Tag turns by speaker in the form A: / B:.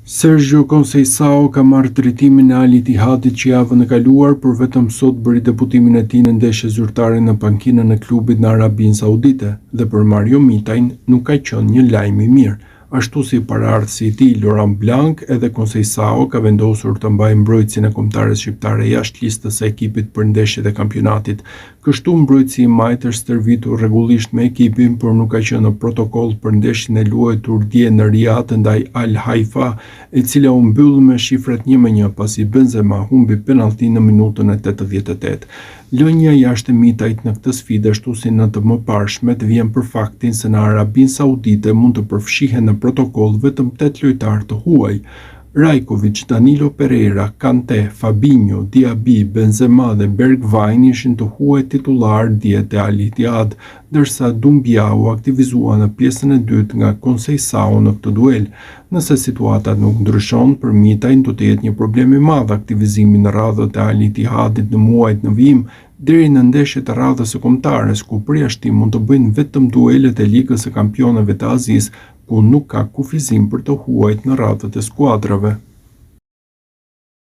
A: Sergio Conceicao ka marrë drejtimin e Al Ittihadit që javën e kaluar, por vetëm sot bëri debutimin e tij në ndeshje zyrtare në pankinën e klubit në Arabinë Saudite, dhe për Mario Mitajn nuk ka qenë një lajm i mirë. Ashtu si paraardhësi i tij, Laurent Blanc, edhe Conceicao ka vendosur të mbajë mbrojtësin e kombëtares shqiptare jashtë listës së ekipit për ndeshjet e kampionatit. Kështu, mbrojtësi i majtë është stërvitur rregullisht me ekipin, por nuk ka qenë në protokoll për ndeshjen e luajtur dje në Riad ndaj Al Haifa, e cila u mbyll me shifrat 1-1 pasi Benzema humbi penalltinë në minutën e 88. Lënia jashtë e Mitajt në këtë sfidë ashtu si në të mëparshmet vjen për faktin se në Arabinë Saudite mund të përfshihen në protokoll vetëm 8 lojtarë të huaj. Rajkovic, Danilo Pereira, Kante, Fabinho, Diaby, Benzema dhe Bergwijn ishin të huaj titullar dje te Al Ittihad, ndërsa Doumbia u aktivizua në pjesën e dytë nga Conceicao në këtë duel. Nëse situata nuk ndryshon, për Mitajn do të jetë një problem i madh aktivizimi në radhët e Al Ittihadit në muajt në vijim, deri në ndeshjet e radhës së kombëtares, ku përjashtim mund të bëjnë vetëm duelet e Ligës së Kampioneve të Azisë, ku nuk ka kufizim për të huajt në radhët e skuadrave.